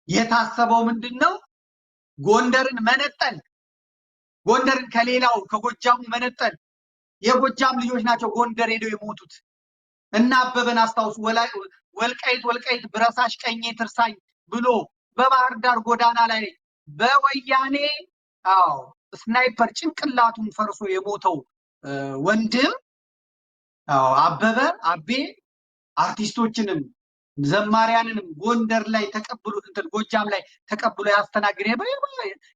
የታሰበው ምንድን ነው? ጎንደርን መነጠል፣ ጎንደርን ከሌላው ከጎጃሙ መነጠል። የጎጃም ልጆች ናቸው ጎንደር ሄደው የሞቱት። እና አበበን አስታውሱ። ወልቃይት ወልቃይት ብረሳሽ ቀኜ ትርሳኝ ብሎ በባህር ዳር ጎዳና ላይ በወያኔ አዎ sniper ጭንቅላቱን ፈርሶ የሞተው ወንድም አዎ አበበ አቤ አርቲስቶችንም ዘማሪያንንም ጎንደር ላይ ተቀብሎ እንትን ጎጃም ላይ ተቀብሎ ያስተናግድ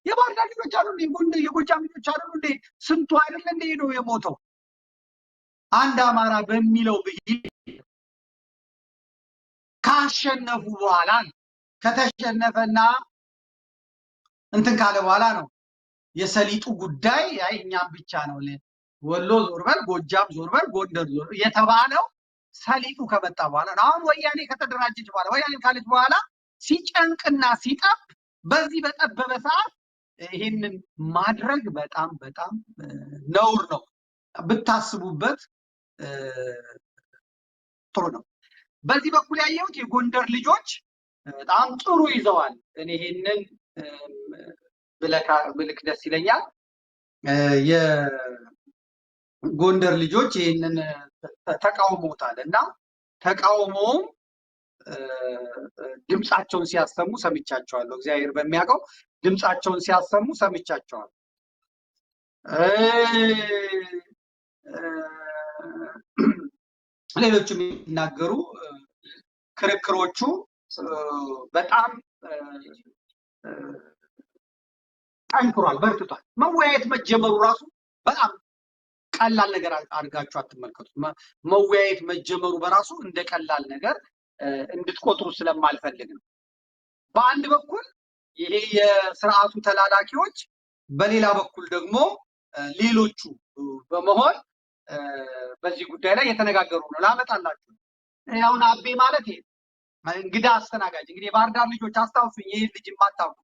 የባህር ዳር ልጆች አሉ እንዴ? ጎንደር የጎጃም ልጆች አሉ እንዴ? ስንቱ አይደለ እንደ ሄዶ የሞተው አንድ አማራ በሚለው ብሂል ካሸነፉ በኋላ ነው። ከተሸነፈና እንትን ካለ በኋላ ነው የሰሊጡ ጉዳይ አይ እኛም ብቻ ነው ወሎ ዞር በል፣ ጎጃም ዞር በል፣ ጎንደር ዞር የተባለው ሰሊጡ ከመጣ በኋላ ነው። አሁን ወያኔ ከተደራጀች በኋላ ወያኔ ካለች በኋላ ሲጨንቅና ሲጠብ በዚህ በጠበበ ሰዓት ይህንን ማድረግ በጣም በጣም ነውር ነው። ብታስቡበት ጥሩ ነው። በዚህ በኩል ያየሁት የጎንደር ልጆች በጣም ጥሩ ይዘዋል። እኔ ይሄንን ብልክ ደስ ይለኛል። የጎንደር ልጆች ይህንን ተቃውሞታል እና ተቃውሞውም ድምፃቸውን ሲያሰሙ ሰምቻቸዋለሁ። እግዚአብሔር በሚያውቀው ድምፃቸውን ሲያሰሙ ሰምቻቸዋለሁ። ሌሎችም የሚናገሩ ክርክሮቹ በጣም ጠንክሯል፣ በርትቷል። መወያየት መጀመሩ ራሱ በጣም ቀላል ነገር አድርጋችሁ አትመልከቱት። መወያየት መጀመሩ በራሱ እንደ ቀላል ነገር እንድትቆጥሩ ስለማልፈልግ ነው። በአንድ በኩል ይሄ የስርዓቱ ተላላኪዎች፣ በሌላ በኩል ደግሞ ሌሎቹ በመሆን በዚህ ጉዳይ ላይ የተነጋገሩ ነው። ላመጣላችሁ አሁን አቤ ማለት ይሄ እንግዳ አስተናጋጅ እንግዲህ የባህር ዳር ልጆች አስታውሱኝ፣ ይህ ልጅ የማታውቁ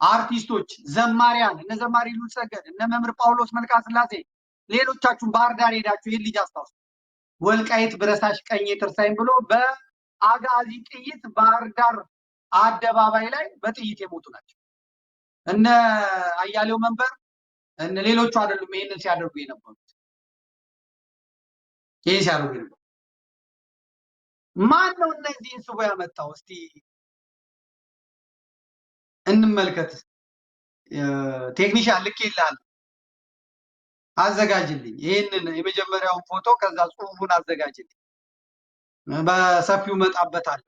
አርቲስቶች፣ ዘማሪያን እነ ዘማሪ ሉል ሰገድ፣ እነ መምህር ጳውሎስ መልካ ስላሴ፣ ሌሎቻችሁን ባህር ዳር ሄዳችሁ ይህን ልጅ አስታውሱ። ወልቃይት ብረሳሽ ቀኜ ትርሳኝ ብሎ በአጋዚ ጥይት ባህር ዳር አደባባይ ላይ በጥይት የሞቱ ናቸው። እነ አያሌው መንበር እነ ሌሎቹ አይደሉም ይህንን ሲያደርጉ የነበሩት። ይህን ሲያደርጉ የነበሩት ማን ነው? እነዚህን ስቦ ያመጣው? እስቲ እንመልከት። ቴክኒሻን ልክ ይላል አዘጋጅልኝ። ይህንን የመጀመሪያውን ፎቶ ከዛ ጽሁፉን አዘጋጅልኝ። በሰፊው እመጣበታለሁ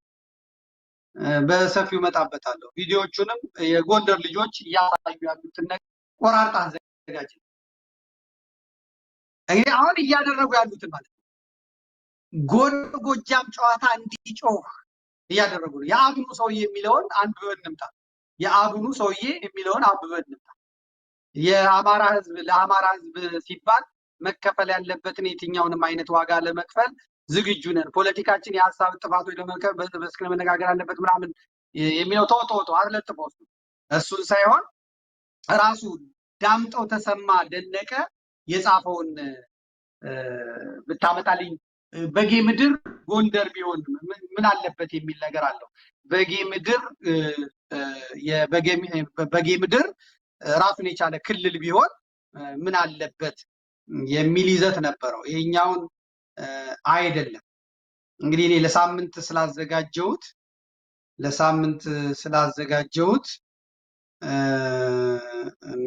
በሰፊው እመጣበታለሁ። ቪዲዮዎቹንም የጎንደር ልጆች እያሳዩ ያሉትን ነገር ቆራርጣ አዘጋጅልኝ። እንግዲህ አሁን እያደረጉ ያሉትን ማለት ነው። ጎንደር ጎጃም ጨዋታ እንዲጮህ እያደረጉ ነው። የአብኑ ሰውዬ የሚለውን አንብበን እንምጣ። የአብኑ ሰውዬ የሚለውን አንብበን እንምጣ። የአማራ ህዝብ ለአማራ ህዝብ ሲባል መከፈል ያለበትን የትኛውንም አይነት ዋጋ ለመክፈል ዝግጁ ነን። ፖለቲካችን የሀሳብ ጥፋቶች ለመከ በስክ መነጋገር አለበት ምናምን የሚለው ተው ተው ተው አትለጥፈው። እሱን ሳይሆን ራሱ ዳምጠው ተሰማ ደነቀ የጻፈውን ብታመጣልኝ በጌ ምድር ጎንደር ቢሆን ምን አለበት የሚል ነገር አለው። በጌ ምድር በጌ ምድር ራሱን የቻለ ክልል ቢሆን ምን አለበት የሚል ይዘት ነበረው። ይሄኛውን አይደለም እንግዲህ እኔ ለሳምንት ስላዘጋጀሁት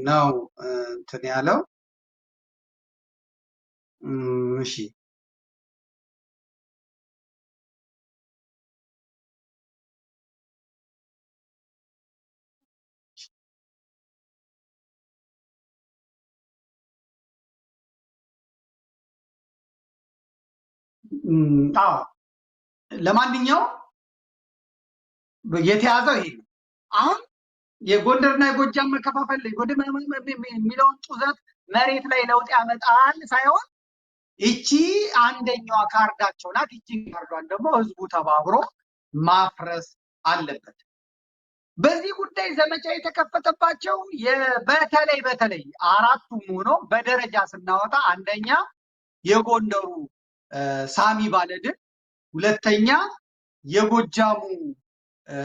ነው እንትን ያለው። እሺ አዎ ለማንኛውም የተያዘው ይሄ ነው። አሁን የጎንደርና የጎጃም መከፋፈል ጎንደር የሚለውን ጡዘት መሬት ላይ ለውጥ ያመጣል ሳይሆን እቺ አንደኛዋ ካርዳቸው ናት። እቺ ካርዷን ደግሞ ህዝቡ ተባብሮ ማፍረስ አለበት። በዚህ ጉዳይ ዘመቻ የተከፈተባቸው በተለይ በተለይ አራቱም ሆኖ በደረጃ ስናወጣ አንደኛ የጎንደሩ ሳሚ ባለድል፣ ሁለተኛ የጎጃሙ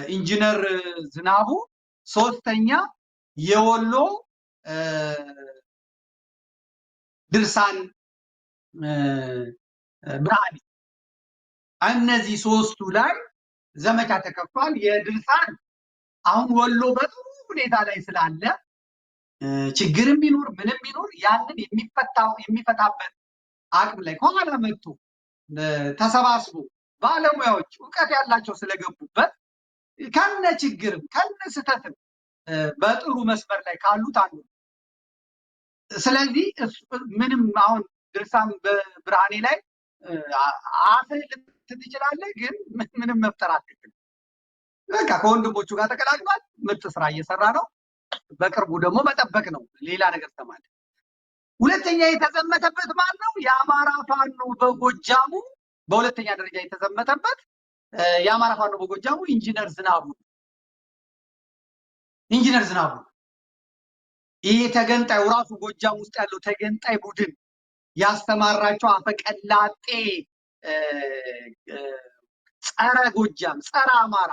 ኢንጂነር ዝናቡ፣ ሶስተኛ የወሎ ድርሳን ብርሃኔ። እነዚህ ሶስቱ ላይ ዘመቻ ተከፍቷል። የድርሳን አሁን ወሎ በጥሩ ሁኔታ ላይ ስላለ ችግርም ቢኖር ምንም ቢኖር ያንን የሚፈታበት አቅም ላይ ከኋላ መጥቶ ተሰባስቦ ባለሙያዎች እውቀት ያላቸው ስለገቡበት ከነ ችግርም ከነ ስህተትም በጥሩ መስመር ላይ ካሉት አንዱ ነው። ስለዚህ ምንም አሁን ድርሳን ብርሃኔ ላይ አፍህ ልትል ትችላለህ፣ ግን ምንም መፍጠር አትችልም። በቃ ከወንድሞቹ ጋር ተቀላቅሏል። ምርጥ ስራ እየሰራ ነው። በቅርቡ ደግሞ መጠበቅ ነው። ሌላ ነገር ተማለ። ሁለተኛ የተዘመተበት ማን ነው? የአማራ ፋኖ በጎጃሙ። በሁለተኛ ደረጃ የተዘመተበት የአማራ ፋኖ በጎጃሙ ኢንጂነር ዝናቡ፣ ኢንጂነር ዝናቡ። ይሄ ተገንጣዩ ራሱ ጎጃም ውስጥ ያለው ተገንጣይ ቡድን ያስተማራቸው አፈቀላጤ ጸረ ጎጃም ጸረ አማራ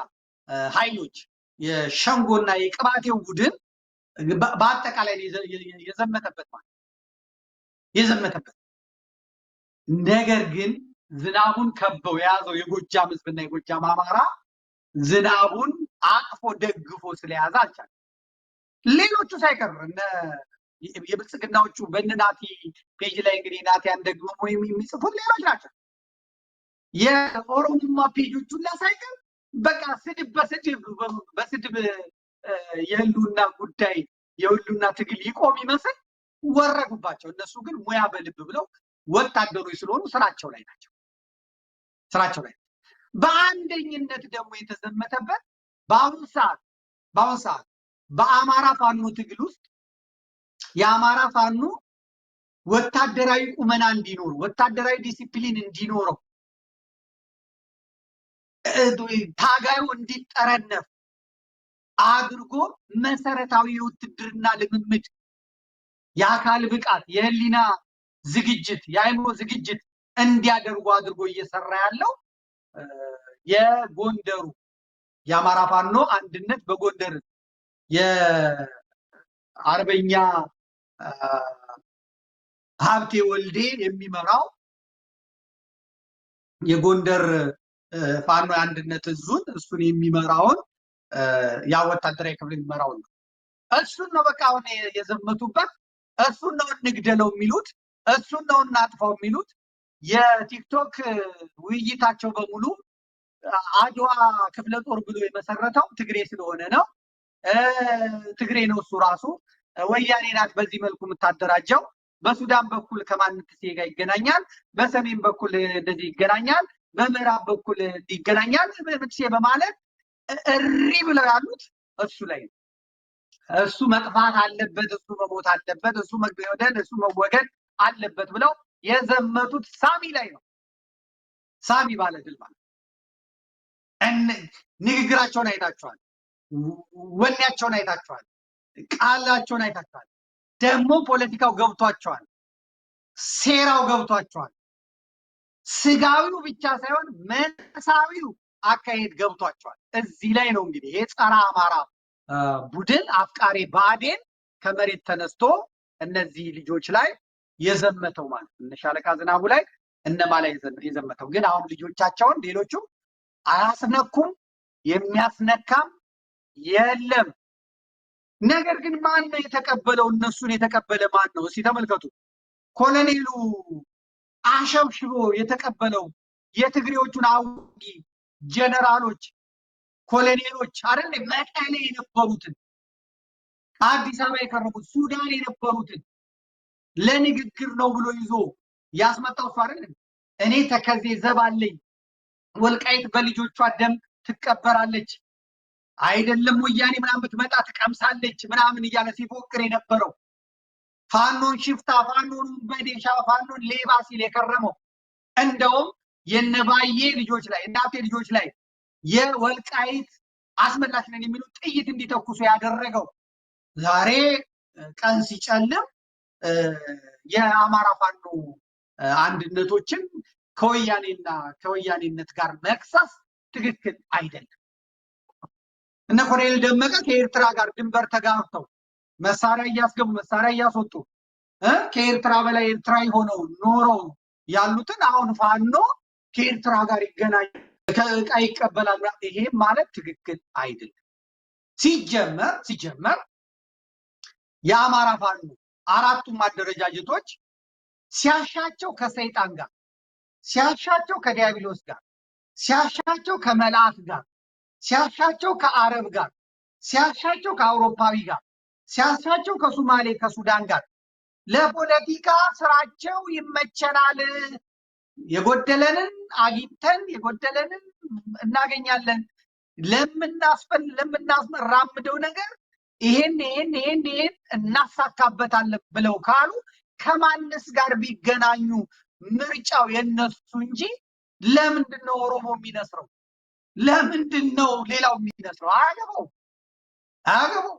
ኃይሎች የሸንጎና የቅባቴው ቡድን በአጠቃላይ የዘመተበት ማለት የዘመተበት። ነገር ግን ዝናቡን ከበው የያዘው የጎጃም ህዝብና የጎጃም አማራ ዝናቡን አቅፎ ደግፎ ስለያዘ አልቻለም። ሌሎቹ ሳይቀር እነ የብልጽግናዎቹ በእነ ናቲ page ላይ እንግዲህ ናቲ አንደግሞ ወይም የሚጽፉት ሌሎች ናቸው። የኦሮሞማ page ኦች ሁላ ሳይቀር በቃ ስድብ በስድብ በስድብ የህልውና ጉዳይ የህልውና ትግል ይቆም ይመስል ወረዱባቸው። እነሱ ግን ሙያ በልብ ብለው ወታደሮች ስለሆኑ ስራቸው ላይ ናቸው። ስራቸው ላይ። በአንደኝነት ደግሞ የተዘመተበት በአሁን ሰዓት በአማራ ፋኖ ትግል ውስጥ የአማራ ፋኖ ወታደራዊ ቁመና እንዲኖረው፣ ወታደራዊ ዲሲፕሊን እንዲኖረው፣ ታጋዩ እንዲጠረነፍ አድርጎ መሰረታዊ የውትድርና ልምምድ፣ የአካል ብቃት፣ የህሊና ዝግጅት፣ የአእምሮ ዝግጅት እንዲያደርጉ አድርጎ እየሰራ ያለው የጎንደሩ የአማራ ፋኖ አንድነት በጎንደር የአርበኛ ሀብቴ ወልዴ የሚመራው የጎንደር ፋኖ የአንድነት እዙን እሱን የሚመራውን ያ ወታደራዊ ክፍል የሚመራውን ነው። እሱን ነው በቃ አሁን የዘመቱበት። እሱን ነው እንግደለው የሚሉት፣ እሱን ነው እናጥፋው የሚሉት። የቲክቶክ ውይይታቸው በሙሉ አድዋ ክፍለ ጦር ብሎ የመሰረተው ትግሬ ስለሆነ ነው። ትግሬ ነው እሱ ራሱ። ወያኔ ናት በዚህ መልኩ የምታደራጀው። በሱዳን በኩል ከማንትሴ ጋር ይገናኛል፣ በሰሜን በኩል እንደዚህ ይገናኛል፣ በምዕራብ በኩል ይገናኛል ምትሴ በማለት እሪ ብለው ያሉት እሱ ላይ ነው። እሱ መጥፋት አለበት፣ እሱ መሞት አለበት፣ እሱ መገደል፣ እሱ መወገድ አለበት ብለው የዘመቱት ሳሚ ላይ ነው። ሳሚ ባለድል ማለት ንግግራቸውን አይታችኋል፣ ወኔያቸውን አይታችኋል፣ ቃላቸውን አይታችኋል። ደግሞ ፖለቲካው ገብቷቸዋል፣ ሴራው ገብቷቸዋል። ስጋዊው ብቻ ሳይሆን መንፈሳዊው አካሄድ ገብቷቸዋል። እዚህ ላይ ነው እንግዲህ ይሄ ጸረ አማራ ቡድን አፍቃሪ ብአዴን ከመሬት ተነስቶ እነዚህ ልጆች ላይ የዘመተው ማለት ነው። እነ ሻለቃ ዝናቡ ላይ እነማ ላይ የዘመተው። ግን አሁን ልጆቻቸውን ሌሎቹ አያስነኩም፣ የሚያስነካም የለም። ነገር ግን ማን ነው የተቀበለው? እነሱን የተቀበለ ማን ነው? እስቲ ተመልከቱ። ኮሎኔሉ አሸብሽቦ የተቀበለው የትግሬዎቹን አዋጊ ጀነራሎች፣ ኮሎኔሎች አይደል? መቀሌ የነበሩትን፣ አዲስ አበባ የከረሙት፣ ሱዳን የነበሩትን ለንግግር ነው ብሎ ይዞ ያስመጣው እሱ አይደል? እኔ ተከዜ ዘብ አለኝ፣ ወልቃይት በልጆቿ ደም ትቀበራለች፣ አይደለም ወያኔ ምናምን ብትመጣ ትቀምሳለች ምናምን እያለ ሲፎክር የነበረው፣ ፋኖን ሽፍታ፣ ፋኖን ወንበዴ፣ ፋኖን ሌባ ሲል የከረመው፣ እንደውም የነባዬ ልጆች ላይ እናቴ ልጆች ላይ የወልቃይት አስመላሽ ነን የሚሉ ጥይት እንዲተኩሱ ያደረገው ዛሬ ቀን ሲጨልም የአማራ ፋኖ አንድነቶችን ከወያኔና ከወያኔነት ጋር መክሰስ ትክክል አይደለም። እነ ኮሎኔል ደመቀ ከኤርትራ ጋር ድንበር ተጋርተው መሳሪያ እያስገቡ መሳሪያ እያስወጡ ከኤርትራ በላይ ኤርትራዊ ሆነው ኖረው ያሉትን አሁን ፋኖ ከኤርትራ ጋር ይገናኝ ከእቃ ይቀበላል። ይሄ ማለት ትክክል አይደለም። ሲጀመር የአማራ ፋኖ አራቱም አደረጃጀቶች ሲያሻቸው ከሰይጣን ጋር፣ ሲያሻቸው ከዲያብሎስ ጋር፣ ሲያሻቸው ከመልአክ ጋር፣ ሲያሻቸው ከአረብ ጋር፣ ሲያሻቸው ከአውሮፓዊ ጋር፣ ሲያሻቸው ከሱማሌ ከሱዳን ጋር ለፖለቲካ ስራቸው ይመቸናል፣ የጎደለንን አግኝተን የጎደለንን እናገኛለን፣ ለምናስመራምደው ነገር ይሄን ይሄን ይሄን ይሄን እናሳካበታለን ብለው ካሉ ከማንስ ጋር ቢገናኙ ምርጫው የነሱ እንጂ ለምንድን ነው ኦሮሞ የሚነስረው? ለምንድን ነው ሌላው የሚነስረው? አያገባው አያገባው።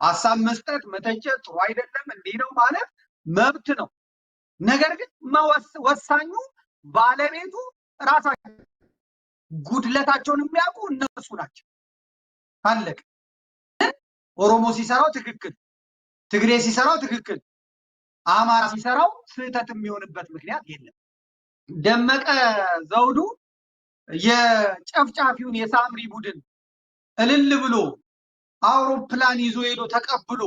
ሀሳብ መስጠት መተቸት ጥሩ አይደለም እንዲህ ነው ማለት መብት ነው። ነገር ግን ወሳኙ ባለቤቱ ራሳቸው ጉድለታቸውን የሚያውቁ እነሱ ናቸው። አለቀ። ኦሮሞ ሲሰራው ትክክል፣ ትግሬ ሲሰራው ትክክል፣ አማራ ሲሰራው ስህተት የሚሆንበት ምክንያት የለም። ደመቀ ዘውዱ የጨፍጫፊውን የሳምሪ ቡድን እልል ብሎ አውሮፕላን ይዞ ሄዶ ተቀብሎ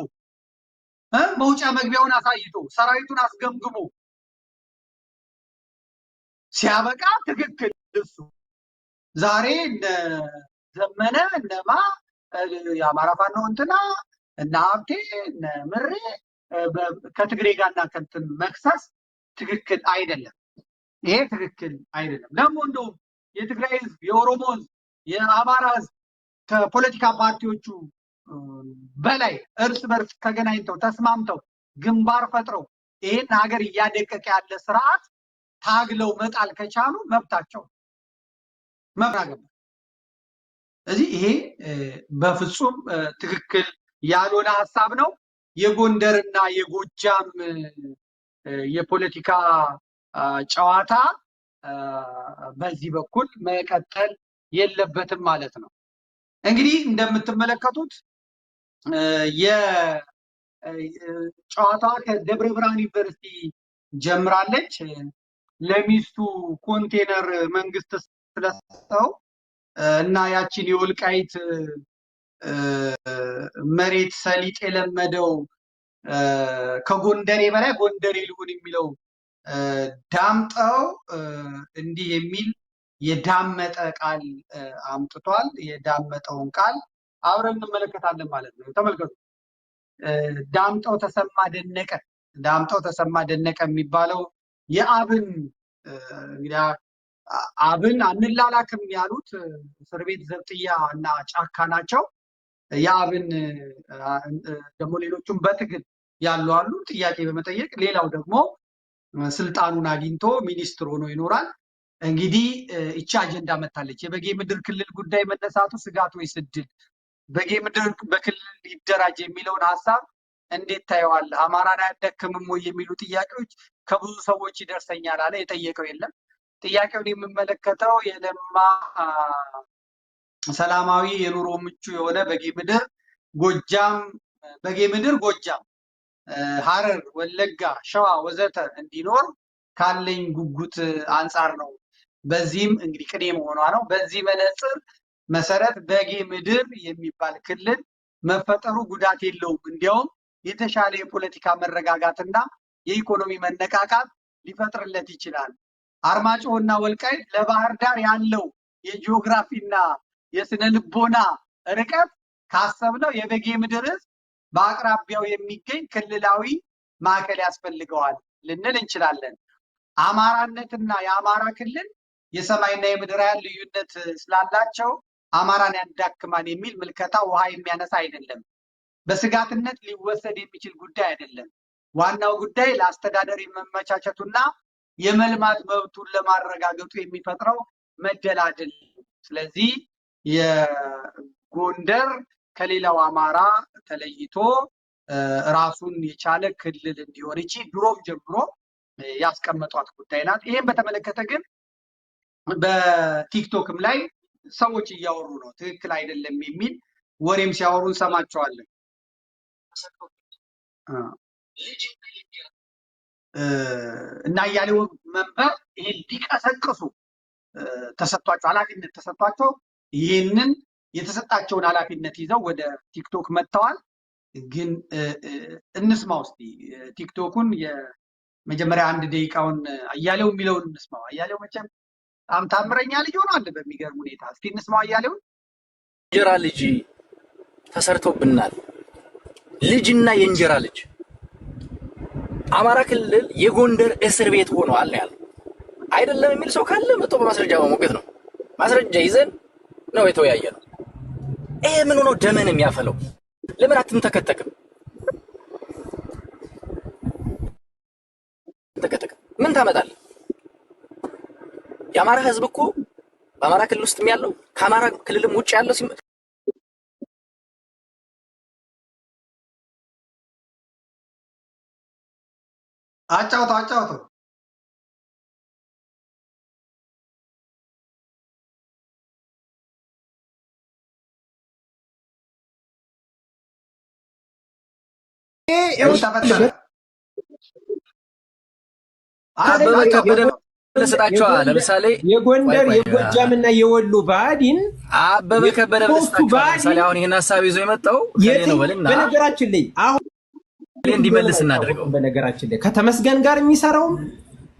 መውጫ መግቢያውን አሳይቶ ሰራዊቱን አስገምግሞ ሲያበቃ ትክክል። እሱ ዛሬ እነ ዘመነ እነማ የአማራ ፋኖ እንትና እነ ሀብቴ እነ ምሬ ከትግሬ ጋርና ከእንትን መክሰስ ትክክል አይደለም። ይሄ ትክክል አይደለም። ደግሞ እንደውም የትግራይ ህዝብ፣ የኦሮሞ ህዝብ፣ የአማራ ህዝብ ከፖለቲካ ፓርቲዎቹ በላይ እርስ በርስ ተገናኝተው ተስማምተው ግንባር ፈጥረው ይሄን ሀገር እያደቀቀ ያለ ስርዓት ታግለው መጣል ከቻሉ መብታቸው መብት አገባ። እዚህ ይሄ በፍጹም ትክክል ያልሆነ ሀሳብ ነው። የጎንደርና የጎጃም የፖለቲካ ጨዋታ በዚህ በኩል መቀጠል የለበትም ማለት ነው። እንግዲህ እንደምትመለከቱት የጨዋታዋ ከደብረ ብርሃን ዩኒቨርሲቲ ጀምራለች። ለሚስቱ ኮንቴነር መንግስት ስለሰጠው እና ያቺን የወልቃይት መሬት ሰሊጥ የለመደው ከጎንደሬ በላይ ጎንደሬ ልሁን የሚለው ዳምጠው እንዲህ የሚል የዳመጠ ቃል አምጥቷል። የዳመጠውን ቃል አብረን እንመለከታለን ማለት ነው። ተመልከቱ። ዳምጠው ተሰማ ደነቀ፣ ዳምጠው ተሰማ ደነቀ የሚባለው የአብን እንግዲህ አብን አንላላክም ያሉት እስር ቤት ዘብጥያ እና ጫካ ናቸው። የአብን ደግሞ ሌሎቹም በትግል ያሉ አሉ፣ ጥያቄ በመጠየቅ ሌላው ደግሞ ስልጣኑን አግኝቶ ሚኒስትር ሆኖ ይኖራል። እንግዲህ እቺ አጀንዳ መታለች። የበጌ ምድር ክልል ጉዳይ መነሳቱ ስጋት ወይስ እድል? በጌ ምድር በክልል ይደራጅ የሚለውን ሀሳብ እንዴት ታየዋለህ? አማራን አያደክምም ወይ የሚሉ ጥያቄዎች ከብዙ ሰዎች ይደርሰኛል አለ። የጠየቀው የለም። ጥያቄውን የምመለከተው የለማ ሰላማዊ የኑሮ ምቹ የሆነ በጌ ምድር ጎጃም፣ በጌ ምድር ጎጃም፣ ሐረር፣ ወለጋ፣ ሸዋ ወዘተ እንዲኖር ካለኝ ጉጉት አንጻር ነው። በዚህም እንግዲህ ቅኔ መሆኗ ነው። በዚህ መነጽር መሰረት በጌ ምድር የሚባል ክልል መፈጠሩ ጉዳት የለውም። እንዲያውም የተሻለ የፖለቲካ መረጋጋትና የኢኮኖሚ መነቃቃት ሊፈጥርለት ይችላል። አርማጭሆና ወልቃይት ለባህር ዳር ያለው የጂኦግራፊና የስነ ልቦና ርቀት ካሰብነው የበጌ ምድር ህዝብ በአቅራቢያው የሚገኝ ክልላዊ ማዕከል ያስፈልገዋል ልንል እንችላለን። አማራነትና የአማራ ክልል የሰማይና የምድር ያህል ልዩነት ስላላቸው አማራን ያዳክማል የሚል ምልከታ ውሃ የሚያነሳ አይደለም። በስጋትነት ሊወሰድ የሚችል ጉዳይ አይደለም። ዋናው ጉዳይ ለአስተዳደር የመመቻቸቱና የመልማት መብቱን ለማረጋገጡ የሚፈጥረው መደላድል። ስለዚህ የጎንደር ከሌላው አማራ ተለይቶ ራሱን የቻለ ክልል እንዲሆን እቺ ድሮም ጀምሮ ያስቀመጧት ጉዳይ ናት። ይህም በተመለከተ ግን በቲክቶክም ላይ ሰዎች እያወሩ ነው። ትክክል አይደለም የሚል ወሬም ሲያወሩ እንሰማቸዋለን። እና አያሌው መንበር ይሄን ሊቀሰቅሱ ተሰጥቷቸው፣ ኃላፊነት ተሰጥቷቸው ይህንን የተሰጣቸውን ኃላፊነት ይዘው ወደ ቲክቶክ መጥተዋል። ግን እንስማው እስቲ ቲክቶኩን፣ የመጀመሪያ አንድ ደቂቃውን አያሌው የሚለውን እንስማው። አያሌው መቼም በጣም ታምረኛ ልጅ ሆኗል በሚገርም ሁኔታ። እስቲ እንስማው አያሌውን። እንጀራ ልጅ ተሰርቶብናል። ልጅና የእንጀራ ልጅ አማራ ክልል የጎንደር እስር ቤት ሆኗል ነው ያለው። አይደለም የሚል ሰው ካለ መጥቶ በማስረጃ መሞገት ነው። ማስረጃ ይዘን ነው የተወያየ ነው። ይሄ ምን ሆኖ ደምን የሚያፈለው? ለምን አትንተከተክም? ተከተክም ምን ታመጣለህ? የአማራ ህዝብ እኮ በአማራ ክልል ውስጥም ያለው ከአማራ ክልልም ውጭ ያለው አጫውተው አጫውተው። ምን ተፈጠረ? አበበ ከበደ ልስጣቸዋ። ለምሳሌ የጎንደር የጎጃምና የወሎ ብአዴን አበበ ከበደ ልስጣቸዋ። ለምሳሌ አሁን ይህን ሀሳብ ይዞ የመጣው ከእኔ ነው በልና በነገራችን ላይ አሁን እንዲመልስ እናደርገው። በነገራችን ላይ ከተመስገን ጋር የሚሰራውም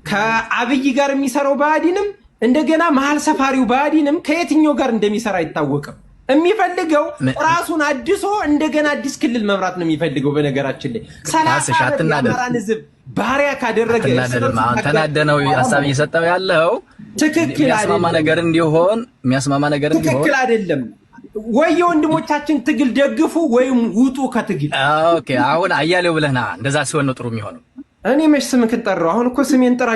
ከአብይ ጋር የሚሰራው ብአዴንም እንደገና መሀል ሰፋሪው ብአዴንም ከየትኛው ጋር እንደሚሰራ አይታወቅም። የሚፈልገው ራሱን አድሶ እንደገና አዲስ ክልል መምራት ነው የሚፈልገው። በነገራችን ላይ 30 ዓመት የአማራን ህዝብ ባሪያ ካደረገ ተናደነው ሀሳብ እየሰጠው ያለው ትክክል የሚያስማማ ነገር እንዲሆን የሚያስማማ ነገር እንዲሆን ትክክል አይደለም ወይ? የወንድሞቻችን ትግል ደግፉ ወይም ውጡ ከትግል። Okay፣ አሁን አያሌው ብለህና እንደዛ ሲሆን ነው ጥሩ የሚሆነው። እኔ መች ስምህን ጠራው? አሁን እኮ ስሜን ጥራ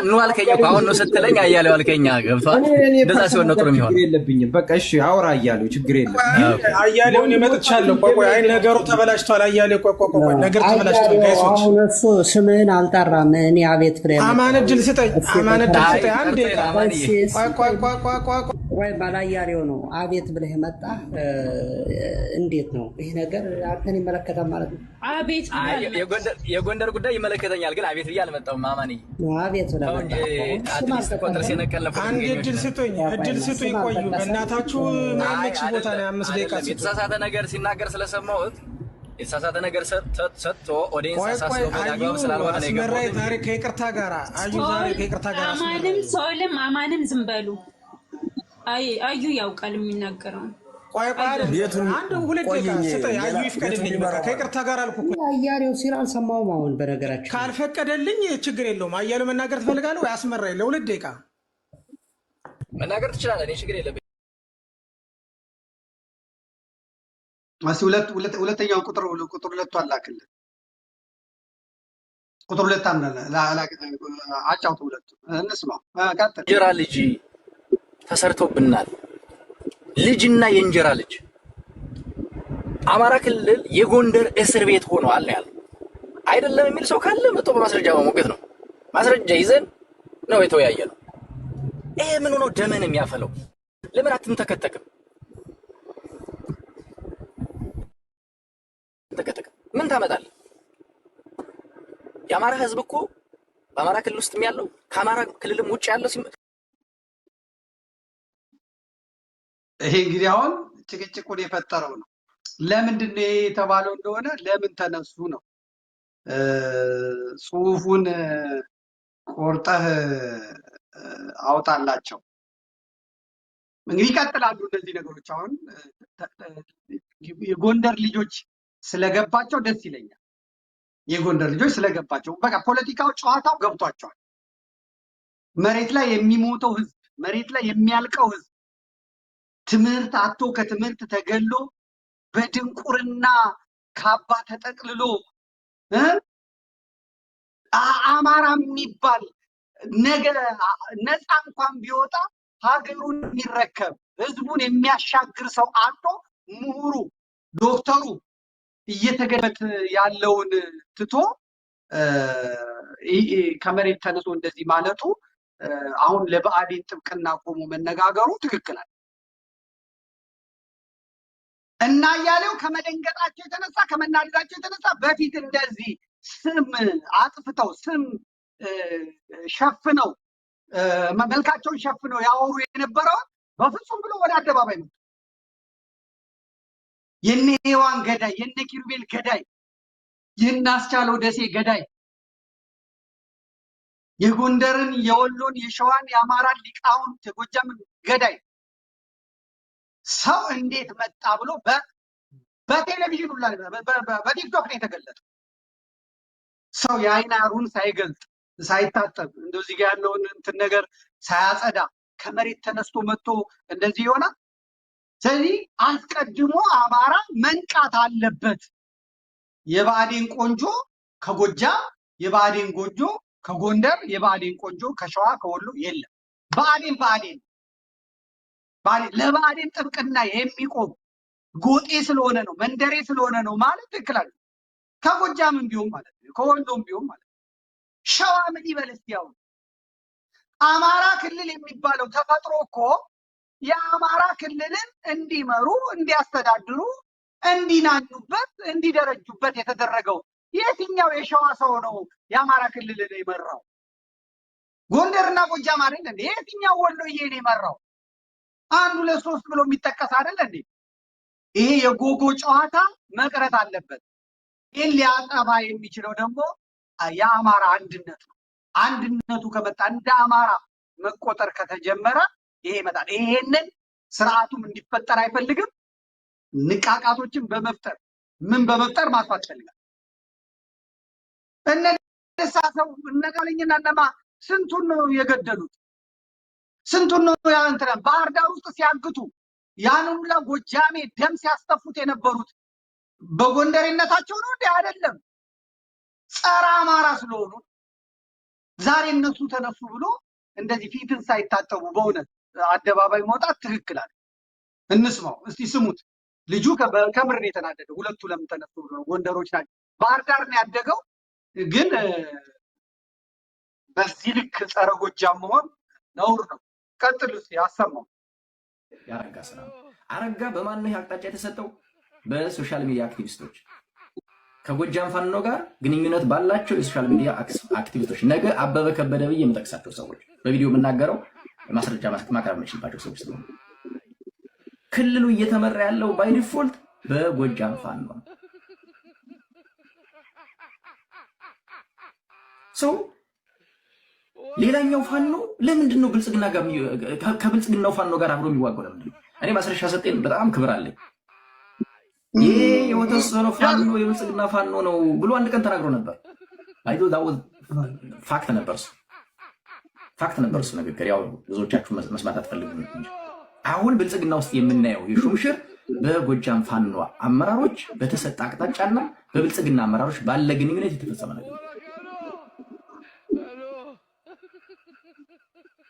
ኑ አልከኝ እኮ አሁን ነው ስትለኝ አያሌው አልከኝ። ገብቶሃል? እንደዛ ሲሆን ነው ጥሩ የሚሆነው። ችግር የለብኝም። በቃ እሺ አውራ አያሌው፣ ችግር የለም። አያሌው እኔ መጥቻለሁ። ቆይ ቆይ፣ አይ ነገሩ ተበላሽቷል። አያሌው ቆይ ቆይ ቆይ፣ ነገር ተበላሽቷል። Guys ኦች አሁን እሱ ስምህን አልጠራም። እኔ አቤት ብለህ አማን እድል ስጠኝ፣ አማን እድል ስጠኝ። አንዴ ቆይ ቆይ ቆይ ቆይ ቆይ ወይ ባላያሌው ነው አቤት ብለህ መጣህ። እንዴት ነው ይህ ነገር አንተን ይመለከታል ማለት ነው? አቤት የጎንደር ጉዳይ ይመለከተኛል፣ ግን አቤት ብዬ አልመጣሁም። አማንዬ አቤት ብለህ መጣህ። At least እኮ ጥርሴ ነቀል ነው። አንድ እድል ስጡኝ፣ እድል ስጡኝ። ቆዩ በእናታችሁ ማመች ቦታ ላይ 5 ደቂቃ ስጡኝ። የተሳሳተ ነገር ሲናገር ስለሰማሁት የተሳሳተ ነገር ሰጥቶ audience አሳስቶ አግባብ ስላልሆነ ነው አስመራኝ። ዛሬ ከይቅርታ ጋር አዩ፣ ዛሬ ከይቅርታ ጋር አማንም ሶልም አማንም ዝም በሉ። አዩ ያውቃል የሚናገረው። ቆይ ቆይ፣ አንድ ሁለት ደቂቃ ስጠኝ። አዩ ይፍቀድልኝ። በቃ ከይቅርታ ጋር አልኩ እኮ። አያሌው ሲል አልሰማሁም። አሁን በነገራችን ካልፈቀደልኝ ችግር የለውም። አያሌው መናገር ትፈልጋለህ ወይ? አስመራኝ ለሁለት ደቂቃ መናገር ትችላለህ። እኔ ችግር የለብኝም። እስኪ ሁለተኛውን ቁጥር ሁለቱ አላክልን። ቁጥር ሁለት አጫውተው፣ ሁለቱ እንስማው። ቀጥል። እንጀራ ልጅ ተሰርቶብናል። ልጅና የእንጀራ ልጅ አማራ ክልል የጎንደር እስር ቤት ሆኗል ነው ያለው። አይደለም የሚል ሰው ካለ መጥቶ በማስረጃ መሞገት ነው። ማስረጃ ይዘን ነው የተወያየ ነው። ይሄ ምን ሆኖ ደምን የሚያፈለው? ለምን አትንተከተክም? ተከተክም ምን ታመጣለህ? የአማራ ህዝብ እኮ በአማራ ክልል ውስጥም ያለው ከአማራ ክልልም ውጭ ያለው ይሄ እንግዲህ አሁን ጭቅጭቁን የፈጠረው ነው። ለምንድን ነው ይሄ የተባለው እንደሆነ ለምን ተነሱ ነው። ጽሁፉን ቆርጠህ አውጣላቸው። እንግዲህ ይቀጥላሉ እነዚህ ነገሮች። አሁን የጎንደር ልጆች ስለገባቸው ደስ ይለኛል። የጎንደር ልጆች ስለገባቸው በቃ ፖለቲካው ጨዋታው ገብቷቸዋል። መሬት ላይ የሚሞተው ህዝብ፣ መሬት ላይ የሚያልቀው ህዝብ ትምህርት አጥቶ ከትምህርት ተገሎ በድንቁርና ካባ ተጠቅልሎ አማራ የሚባል ነገ ነፃ እንኳን ቢወጣ ሀገሩን የሚረከብ ህዝቡን የሚያሻግር ሰው አጥቶ ምሁሩ ዶክተሩ እየተገበት ያለውን ትቶ ከመሬት ተነስቶ እንደዚህ ማለቱ አሁን ለብአዴን ጥብቅና ቆሞ መነጋገሩ ትክክል አለ እና እያሌው ከመደንገጣቸው የተነሳ፣ ከመናደዳቸው የተነሳ በፊት እንደዚህ ስም አጥፍተው፣ ስም ሸፍነው፣ መልካቸውን ሸፍነው ያወሩ የነበረውን በፍጹም ብሎ ወደ አደባባይ መጡ። የነ ሔዋን ገዳይ፣ የነ ኪሩቤል ገዳይ፣ የነ አስቻለው ደሴ ገዳይ፣ የጎንደርን፣ የወሎን፣ የሸዋን፣ የአማራን ሊቃውንት፣ የጎጃምን ገዳይ ሰው እንዴት መጣ ብሎ በቴሌቪዥን ሁላ በቲክቶክ ነው የተገለጠው። ሰው የአይን አሩን ሳይገልጥ፣ ሳይታጠብ፣ እንደዚህ ጋር ያለውን እንትን ነገር ሳያጸዳ ከመሬት ተነስቶ መጥቶ እንደዚህ ይሆናል። ስለዚህ አስቀድሞ አማራ መንቃት አለበት። የብአዴን ቆንጆ ከጎጃም፣ የብአዴን ጎጆ ከጎንደር፣ የብአዴን ቆንጆ ከሸዋ፣ ከወሎ የለም። ብአዴን ብአዴን ለብአዴን ጥብቅና የሚቆም ጎጤ ስለሆነ ነው፣ መንደሬ ስለሆነ ነው ማለት ትክክል አይደለም። ከጎጃምም ቢሆን ማለት ነው፣ ከወሎም ቢሆን ማለት ነው። ሸዋ ምን ይበል እስቲ? አሁን አማራ ክልል የሚባለው ተፈጥሮ እኮ የአማራ ክልልን እንዲመሩ፣ እንዲያስተዳድሩ፣ እንዲናኙበት፣ እንዲደረጁበት የተደረገው የትኛው የሸዋ ሰው ነው የአማራ ክልልን የመራው? ጎንደርና ጎጃም አይደል እንዴ? የትኛው ወሎዬ ነው የመራው? አንድ ሁለት ሶስት ብሎ የሚጠቀስ አይደል እንዴ? ይሄ የጎጎ ጨዋታ መቅረት አለበት። ይህን ሊያጠፋ የሚችለው ደግሞ የአማራ አንድነት ነው። አንድነቱ ከመጣ፣ እንደ አማራ መቆጠር ከተጀመረ ይሄ ይመጣል። ይሄንን ስርዓቱም እንዲፈጠር አይፈልግም። ንቃቃቶችን በመፍጠር፣ ምን በመፍጠር ማጥፋት ይፈልጋል። እነ ደሳሰው፣ እነ ቃለኝና እነማ ስንቱን ነው የገደሉት? ስንቱን ነው ያ እንትና ባህር ዳር ውስጥ ሲያግቱ፣ ያን ሁላ ጎጃሜ ደም ሲያስተፉት የነበሩት በጎንደሬነታቸው ነው እንዴ? አይደለም፣ ጸረ አማራ ስለሆኑ። ዛሬ እነሱ ተነሱ ብሎ እንደዚህ ፊትን ሳይታጠቡ በእውነት አደባባይ መውጣት ትክክል አለ። እንስማው እስቲ፣ ስሙት። ልጁ ከምር ነው የተናደደው። ሁለቱ ለምን ተነሱ ብሎ ነው። ጎንደሮች ናቸው። ባህር ዳር ነው ያደገው፣ ግን በዚህ ልክ ጸረ ጎጃም መሆን ነውር ነው። ቀጥል እስቲ፣ አሰማው። የአረጋ ስራ ነው። አረጋ በማን ነው አቅጣጫ የተሰጠው? በ social media አክቲቪስቶች፣ ከጎጃም ፋኖ ጋር ግንኙነት ባላቸው የ social media አክቲቪስቶች፣ ነገ አበበ ከበደ ብዬ የምጠቅሳቸው ሰዎች፣ በቪዲዮ የምናገረው ማስረጃ ማቅረብ የምችልባቸው ሰዎች ስለሆኑ፣ ክልሉ እየተመራ ያለው by default በጎጃም ፋኖ ነው። So ሌላኛው ፋኖ ለምንድን ነው ብልጽግና ጋር ከብልጽግናው ፋኖ ጋር አብሮ የሚዋጋው ለምንድን ነው? እኔ ማስረሻ ሰጤን በጣም ክብር አለኝ። ይሄ የተወሰነው ፋኖ የብልጽግና ፋኖ ነው ብሎ አንድ ቀን ተናግሮ ነበር። አይዶ fact ነበር፣ እሱ fact ነበር እሱ ንግግር። ያው ብዙዎቻችሁ መስማት አትፈልጉም እንጂ አሁን ብልጽግና ውስጥ የምናየው የሹምሽር በጎጃም ፋኖ አመራሮች በተሰጠ አቅጣጫና በብልጽግና አመራሮች ባለ ግንኙነት የተፈጸመ ነገር ነው።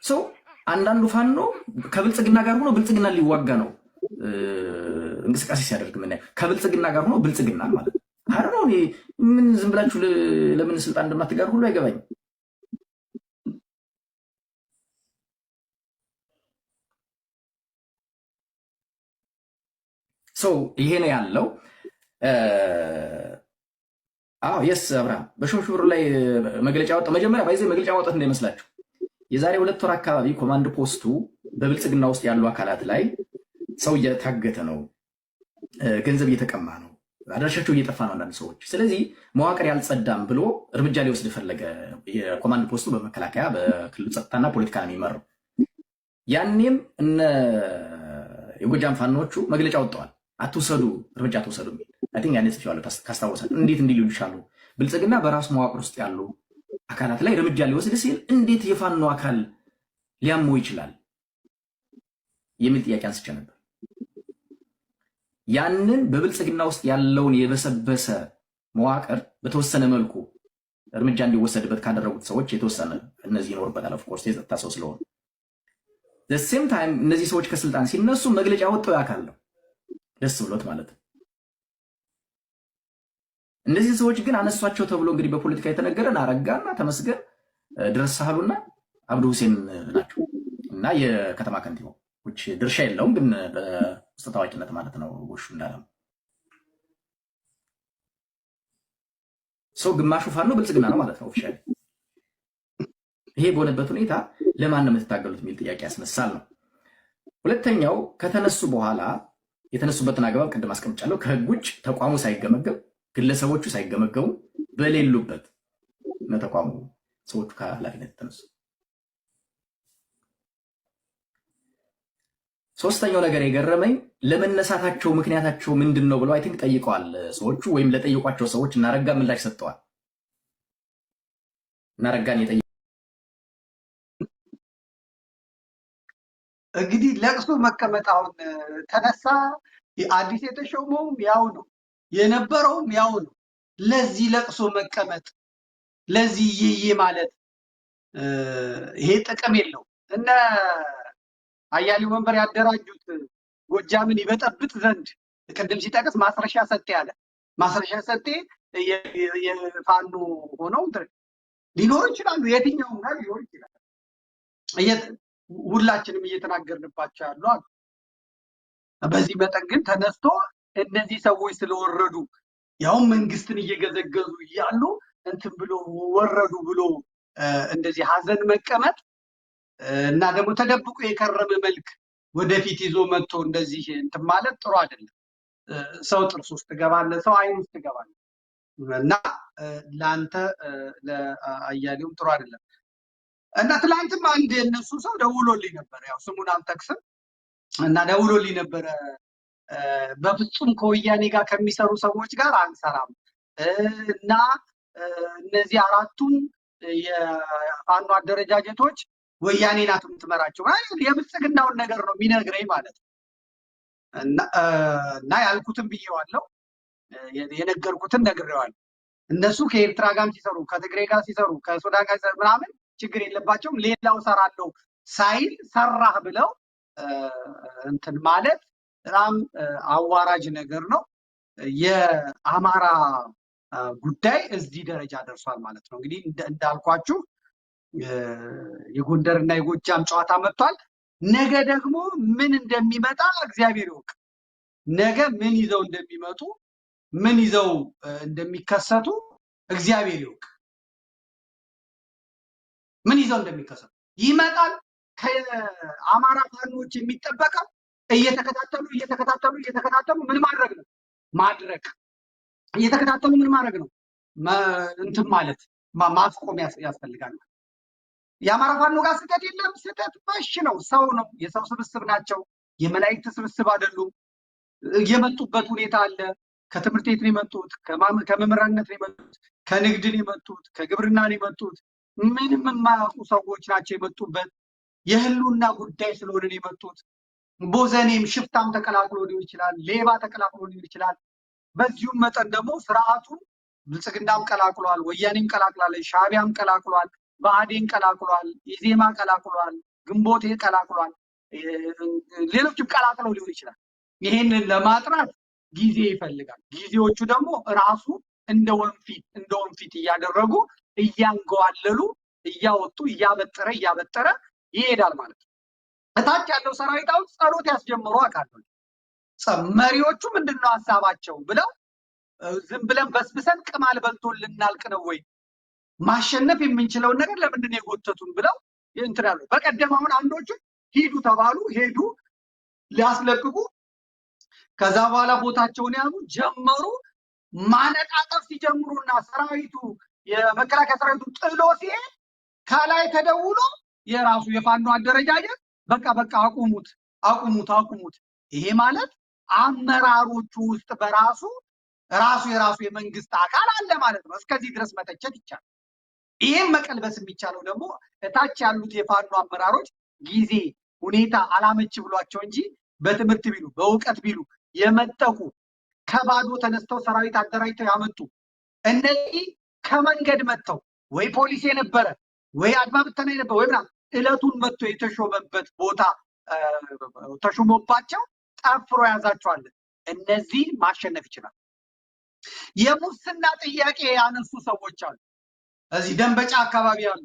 So አንዳንዱ ፋኖ ከብልጽግና ጋር ሆኖ ብልጽግና ሊዋጋ ነው እንቅስቃሴ ሲያደርግ የምናየው፣ ከብልጽግና ጋር ሆኖ ብልጽግና ማለት ነው። አረ ነው፣ ምን ዝም ብላችሁ ለምን ስልጣን እንደማትጋሩ ሁሉ አይገባኝም። So ይሄ ነው ያለው። አዎ፣ yes፣ አብርሃም በሹምሽሩ ላይ መግለጫ ወጣ። መጀመሪያ by the way መግለጫ ማውጣት እንዳይመስላችሁ፣ የዛሬ 2 ወር አካባቢ ኮማንድ ፖስቱ በብልጽግና ውስጥ ያሉ አካላት ላይ ሰው እየታገተ ነው፣ ገንዘብ እየተቀማ ነው፣ አድራሻቸው እየጠፋ ነው አንዳንድ ሰዎች። ስለዚህ መዋቅር ያልጸዳም ብሎ እርምጃ ሊወስድ ፈለገ። የኮማንድ ፖስቱ በመከላከያ፣ በክልሉ ጸጥታና ፖለቲካ ነው የሚመራው። ያኔም እነ የጎጃም ፋኖቹ መግለጫ ወጥተዋል። አትውሰዱ፣ እርምጃ አትውሰዱ የሚል። I think ያኔ ጽፌዋለሁ ካስታወሳችሁ። እንዴት እንዲህ ሊሉ ይቻሉ? ብልጽግና በራሱ መዋቅር ውስጥ ያሉ አካላት ላይ እርምጃ ሊወስድ ሲል እንዴት የፋኖ አካል ሊያመው ይችላል የሚል ጥያቄ አንስቼ ነበር። ያንን በብልጽግና ውስጥ ያለውን የበሰበሰ መዋቅር በተወሰነ መልኩ እርምጃ እንዲወሰድበት ካደረጉት ሰዎች የተወሰነ እነዚህ ይኖርበታል። Of course የጸጥታ ሰው ስለሆኑ same time እነዚህ ሰዎች ከስልጣን ሲነሱ መግለጫ ወጥተው ያካል ነው ደስ ብሎት ማለት ነው። እነዚህ ሰዎች ግን አነሷቸው ተብሎ እንግዲህ በፖለቲካ የተነገረን አረጋና ተመስገን ድረስ ሳህሉና አብዱ ሁሴን ናቸው እና የከተማ ከንቲባው ድርሻ የለውም፣ ግን በውስጥ ታዋቂነት ማለት ነው። ጎሹ እንዳለ ሰው ግማሹ ፋኖ ብልጽግና ነው ማለት ነው officially። ይሄ በሆነበት ሁኔታ ለማን ነው የምትታገሉት የሚል ጥያቄ ያስነሳል ነው። ሁለተኛው ከተነሱ በኋላ የተነሱበትን አግባብ ቅድም አስቀምጫለሁ። ከህግ ውጭ ተቋሙ ሳይገመገም ግለሰቦቹ ሳይገመገሙ በሌሉበት ነው ተቋሙ ሰዎቹ ከኃላፊነት የተነሱ። ሶስተኛው ነገር የገረመኝ ለመነሳታቸው ምክንያታቸው ምንድን ነው ብለው I think ጠይቀዋል ሰዎቹ ወይም ለጠየቋቸው ሰዎች እናረጋ ምላሽ ሰጥተዋል። እናረጋን የጠየ እንግዲህ ለቅሶ መቀመጥ አሁን ተነሳ። አዲስ የተሾመውም ያው ነው የነበረውም ያው ነው። ለዚህ ለቅሶ መቀመጥ ለዚህ ይይ ማለት ይሄ ጥቅም የለውም። እነ አያሌው መንበር ያደራጁት ጎጃምን ይበጠብጥ ዘንድ ቅድም ሲጠቅስ ማስረሻ ሰጤ አለ። ማስረሻ ሰጤ የፋኖ ሆነው ሊኖሩ ይችላሉ። የትኛውም ጋር ሊኖር ይችላል። ሁላችንም እየተናገርንባቸው ያሉ አሉ። በዚህ መጠን ግን ተነስቶ እነዚህ ሰዎች ስለወረዱ ያውም መንግስትን እየገዘገዙ እያሉ እንትን ብሎ ወረዱ ብሎ እንደዚህ ሀዘን መቀመጥ እና ደግሞ ተደብቆ የከረመ መልክ ወደፊት ይዞ መጥቶ እንደዚህ እንትን ማለት ጥሩ አይደለም። ሰው ጥርስ ውስጥ ትገባለህ፣ ሰው አይን ውስጥ ትገባለህ እና ለአንተ ለአያሌውም ጥሩ አይደለም። እና ትላንትም አንድ የእነሱ ሰው ደውሎልኝ ነበር። ያው ስሙን አልጠቅስም እና ደውሎልኝ ነበረ። በፍጹም ከወያኔ ጋር ከሚሰሩ ሰዎች ጋር አንሰራም እና እነዚህ አራቱም የፋኖ አደረጃጀቶች ወያኔ ናት የምትመራቸው የብልጽግናውን ነገር ነው የሚነግረኝ ማለት ነው። እና ያልኩትን ብዬዋለሁ፣ የነገርኩትን ነግሬዋለሁ። እነሱ ከኤርትራ ጋርም ሲሰሩ ከትግሬ ጋር ሲሰሩ ከሱዳን ጋር ሲሰሩ ምናምን ችግር የለባቸውም። ሌላው ሰራለው ሳይል ሰራህ ብለው እንትን ማለት በጣም አዋራጅ ነገር ነው። የአማራ ጉዳይ እዚህ ደረጃ ደርሷል ማለት ነው። እንግዲህ እንዳልኳችሁ የጎንደር እና የጎጃም ጨዋታ መጥቷል። ነገ ደግሞ ምን እንደሚመጣ እግዚአብሔር ይወቅ። ነገ ምን ይዘው እንደሚመጡ ምን ይዘው እንደሚከሰቱ እግዚአብሔር ይወቅ። ምን ይዘው እንደሚከሰቱ ይመጣል። ከአማራ ፋኖች የሚጠበቀው እየተከታተሉ እየተከታተሉ እየተከታተሉ ምን ማድረግ ነው? ማድረግ እየተከታተሉ ምን ማድረግ ነው? እንትን ማለት ማስቆም ያስፈልጋል። የአማራ ፋኖ ጋር ስህተት የለም። ስህተት በሽ ነው። ሰው ነው። የሰው ስብስብ ናቸው። የመላእክት ስብስብ አይደሉም። የመጡበት ሁኔታ አለ። ከትምህርት ቤት ነው የመጡት፣ ከመምህራንነት ነው የመጡት፣ ከንግድ ነው የመጡት፣ ከግብርና ነው የመጡት። ምንም የማያውቁ ሰዎች ናቸው የመጡበት። የህልውና ጉዳይ ስለሆነ ነው የመጡት። ቦዘኔም ሽፍታም ተቀላቅሎ ሊሆን ይችላል፣ ሌባ ተቀላቅሎ ሊሆን ይችላል። በዚሁም መጠን ደግሞ ስርዓቱን ብልጽግናም ቀላቅሏል፣ ወያኔም ቀላቅላለች፣ ሻዕቢያም ቀላቅሏል፣ ብአዴን ቀላቅሏል፣ ኢዜማ ቀላቅሏል፣ ግንቦቴ ቀላቅሏል፣ ሌሎችም ቀላቅለው ሊሆን ይችላል። ይሄንን ለማጥራት ጊዜ ይፈልጋል። ጊዜዎቹ ደግሞ ራሱ እንደ ወንፊት እንደ ወንፊት እያደረጉ እያንገዋለሉ እያወጡ እያበጠረ እያበጠረ ይሄዳል ማለት ነው። እታች ያለው ሰራዊት አሁን ጸሎት ያስጀምሩ አውቃለሁ። መሪዎቹ ምንድነው ሀሳባቸው ብለው ዝም ብለን በስብሰን ቅማል በልቶ ልናልቅ ነው ወይ ማሸነፍ የምንችለውን ነገር ለምንድን ነው የጎተቱን ብለው እንትን ያሉ። በቀደም አሁን አንዶቹ ሂዱ ተባሉ፣ ሄዱ ሊያስለቅቁ። ከዛ በኋላ ቦታቸውን ያዙ ጀመሩ። ማነጣጠፍ ሲጀምሩና ሰራዊቱ የመከላከያ ሰራዊቱ ጥሎ ሲሄድ ከላይ ተደውሎ የራሱ የፋኖ አደረጃጀት በቃ በቃ አቁሙት አቁሙት አቁሙት። ይሄ ማለት አመራሮቹ ውስጥ በራሱ ራሱ የራሱ የመንግስት አካል አለ ማለት ነው። እስከዚህ ድረስ መተቸት ይቻላል። ይሄን መቀልበስ የሚቻለው ደግሞ እታች ያሉት የፋኖ አመራሮች ጊዜ ሁኔታ አላመች ብሏቸው እንጂ በትምህርት ቢሉ በእውቀት ቢሉ የመጠቁ ከባዶ ተነስተው ሰራዊት አደራጅተው ያመጡ እነዚህ ከመንገድ መጥተው ወይ ፖሊስ የነበረ ወይ አድማ ብተና የነበረ ወይ ምናምን እለቱን መጥቶ የተሾመበት ቦታ ተሾሞባቸው ጠፍሮ ያዛቸዋል። እነዚህ ማሸነፍ ይችላል። የሙስና ጥያቄ ያነሱ ሰዎች አሉ። እዚህ ደንበጫ አካባቢ ያሉ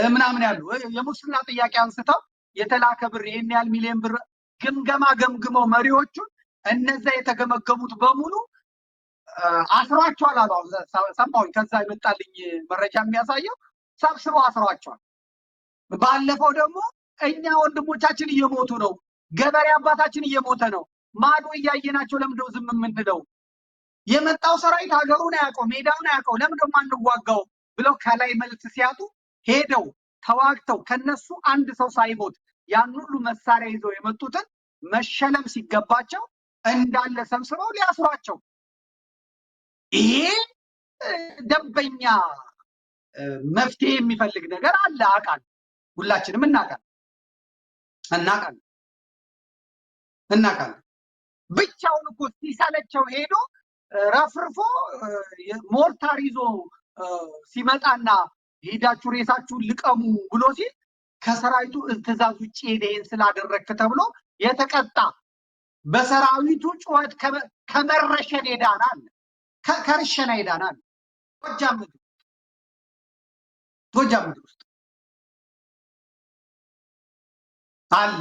ምናምን ያሉ የሙስና ጥያቄ አንስተው የተላከ ብር ይሄን ያህል ሚሊዮን ብር ግምገማ ገምግመው መሪዎቹን እነዛ የተገመገሙት በሙሉ አስሯቸዋል አሉ። አሁን ሰማሁኝ። ከዛ የመጣልኝ መረጃ የሚያሳየው ሰብስበው አስሯቸዋል። ባለፈው ደግሞ እኛ ወንድሞቻችን እየሞቱ ነው፣ ገበሬ አባታችን እየሞተ ነው፣ ማዶ እያየናቸው ለምንድነው ዝም የምንለው? የመጣው ሰራዊት ሀገሩን አያውቀው፣ ሜዳውን አያውቀው፣ ለምንድነው የማንዋጋው ብለው ከላይ መልስ ሲያጡ ሄደው ተዋግተው ከነሱ አንድ ሰው ሳይሞት ያን ሁሉ መሳሪያ ይዘው የመጡትን መሸለም ሲገባቸው እንዳለ ሰብስበው ሊያስሯቸው። ይሄ ደንበኛ መፍትሄ የሚፈልግ ነገር አለ። አውቃለሁ፣ ሁላችንም እናውቃለን እናውቃለን እናውቃለን። ብቻውን እኮ ሲሰለቸው ሄዶ ረፍርፎ ሞርታር ይዞ ሲመጣና ሄዳችሁ ሬሳችሁን ልቀሙ ብሎ ሲል ከሰራዊቱ ትዕዛዝ ውጭ ሄደ ይሄን ስላደረግክ ተብሎ የተቀጣ በሰራዊቱ ጩኸት ከመረሸን የዳነ አለ፣ ከርሸና የዳነ አለ። ጎጃም ምድር ጎጃም ምድር ውስጥ አለ።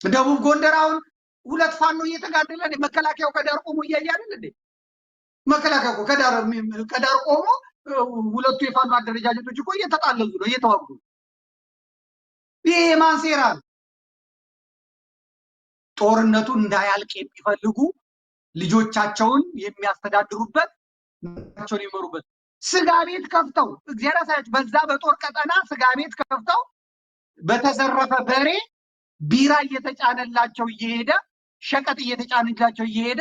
ደቡብ ጎንደር አሁን ሁለት ፋኖ እየተጋደለ ነው። መከላከያው ከዳር ቆሞ እያየ አይደል እንዴ? መከላከያው እኮ ከዳር ቆሞ ሁለቱ የፋኖ አደረጃጀቶች እኮ እየተጣለዙ ነው፣ እየተዋጉ ነው። ይሄ የማን ሴራ ነው? ጦርነቱ እንዳያልቅ የሚፈልጉ ልጆቻቸውን የሚያስተዳድሩበት ቸውን የሚመሩበት ስጋ ቤት ከፍተው እግዚአብሔር ያሳያችሁ። በዛ በጦር ቀጠና ስጋ ቤት ከፍተው በተዘረፈ በሬ ቢራ እየተጫነላቸው እየሄደ ሸቀጥ እየተጫነላቸው እየሄደ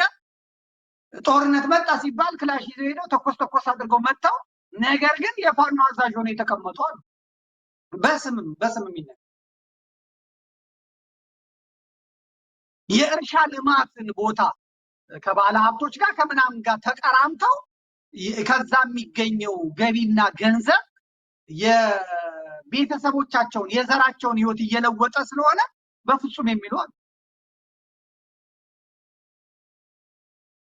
ጦርነት መጣ ሲባል ክላሽ ይዘው ሄደው ተኮስ ተኮስ አድርገው መጥተው ነገር ግን የፋኖ አዛዥ ሆነው የተቀመጡ አሉ። በስምም የሚነገር የእርሻ ልማትን ቦታ ከባለ ሀብቶች ጋር ከምናምን ጋር ተቀራምተው ከዛ የሚገኘው ገቢና ገንዘብ የቤተሰቦቻቸውን የዘራቸውን ሕይወት እየለወጠ ስለሆነ በፍጹም የሚሉ አሉ።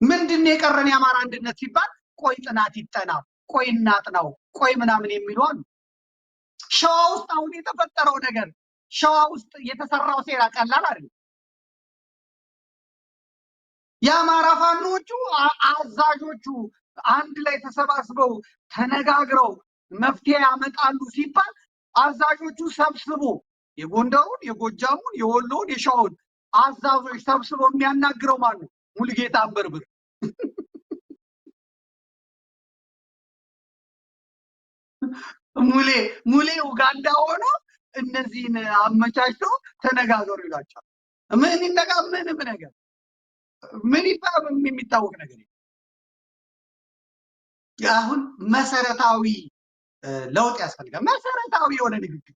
ምንድን ነው የቀረን የአማራ አንድነት ሲባል ቆይ ጥናት ይጠና፣ ቆይ እናጥናው፣ ቆይ ምናምን የሚሉ አሉ። ሸዋ ውስጥ አሁን የተፈጠረው ነገር ሸዋ ውስጥ የተሰራው ሴራ ቀላል አይደለም። የአማራ ፋኖቹ አዛዦቹ አንድ ላይ ተሰባስበው ተነጋግረው መፍትሄ ያመጣሉ ሲባል አዛዦቹ ሰብስቦ የጎንደሩን፣ የጎጃሙን፣ የወሎውን፣ የሸዋውን አዛዦች ሰብስቦ የሚያናግረው ማን ነው? ሙሉጌታ አንበርብር። ሙሌ ኡጋንዳ ሆኖ እነዚህን አመቻችቶ ተነጋገሩ ይሏቸዋል። ምን ይነጋ ምንም ነገር ምን ይባል የሚታወቅ ነገር የለም። አሁን መሰረታዊ ለውጥ ያስፈልጋል። መሰረታዊ የሆነ ንግግር።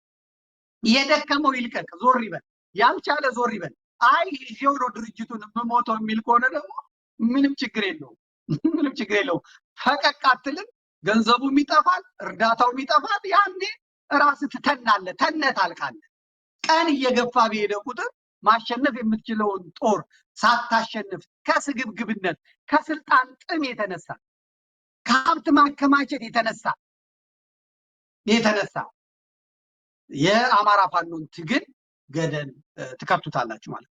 የደከመው ይልቀቅ፣ ዞር ይበል፣ ያልቻለ ዞር ይበል። አይ ይዤው ነው ድርጅቱን የምሞተው የሚል ከሆነ ደግሞ ምንም ችግር የለውም፣ ምንም ችግር የለውም። ፈቀቅ አትልም፣ ገንዘቡም ይጠፋል፣ እርዳታውም ይጠፋል። ያኔ ራስህ ትተናለህ፣ ተነህ ታልቃለህ። ቀን እየገፋ በሄደ ቁጥር ማሸነፍ የምትችለውን ጦር ሳታሸንፍ ከስግብግብነት ከስልጣን ጥም የተነሳ ከሀብት ማከማቸት የተነሳ የአማራ ፋኖን ትግል ገደል ትከቱታላችሁ ማለት ነው።